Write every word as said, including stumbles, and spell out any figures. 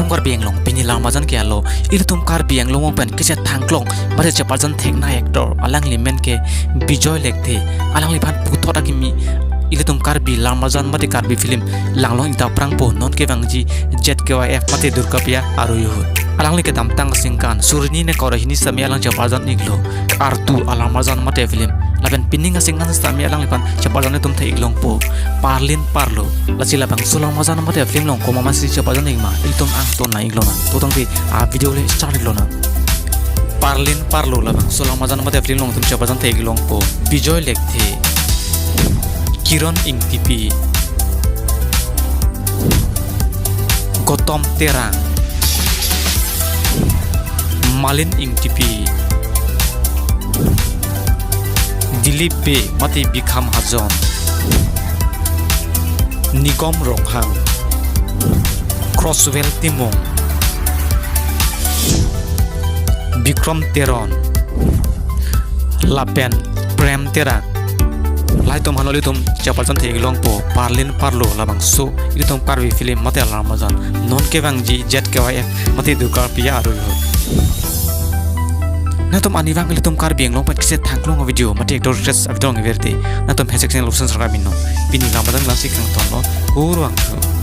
Karbi Anglong pini alam arjan ke alo, ilitum Karbi Anglong pen kechethangklong mate cheparjan theknei actor, alangli amen ke Bijoy Lekthe. Alangliphan puthot akimi ilitum Karbi alam arjan mate Karbi film langlong-ik ta prangpo, non kevangji Z K Y F mate Durga Puja arui ahut. Alangli kedamtang aningkan suri hini ne kre hini sitame alang cheparjan iklo, Kartu alam arjan mate film. Lapen pining aningkan sitame alangliphan cheparjan itum the-ik longpo, Parlin Parlo. Lasi labangso alam arjan mate film along komat masi cheparjan ik ma, ilitum angton nang-ik lonang. To tangte a video le start ik lonang. Parlin Parlo labangso alam arjan mate film along itum cheparjan the-ik longpo, Bijoy Lekthe, Kiron Engtipi, Gotom Terang, Malin Engtipi, Dilip Bey mate Bikham Hajon, Nigom Ronghang, Crosswell Timung, Bikrom Teron, lapen Prem Terang. Lahai atum aphan ilitum cheparjan the-ik longpo, Parlin Parlo labangso ilitum Karbi film mate alam arjan, non kevangji Z K Y F mate Durga Puja arui ahut. Nangtum arnivang ilitum Karbi Anglong pen kechethangklong video mate actor actress avideo nang-iver te, nangtum hashtag channel option subscribe non. Pini alam arjan la-ansi kangtonlo, kurvangthu.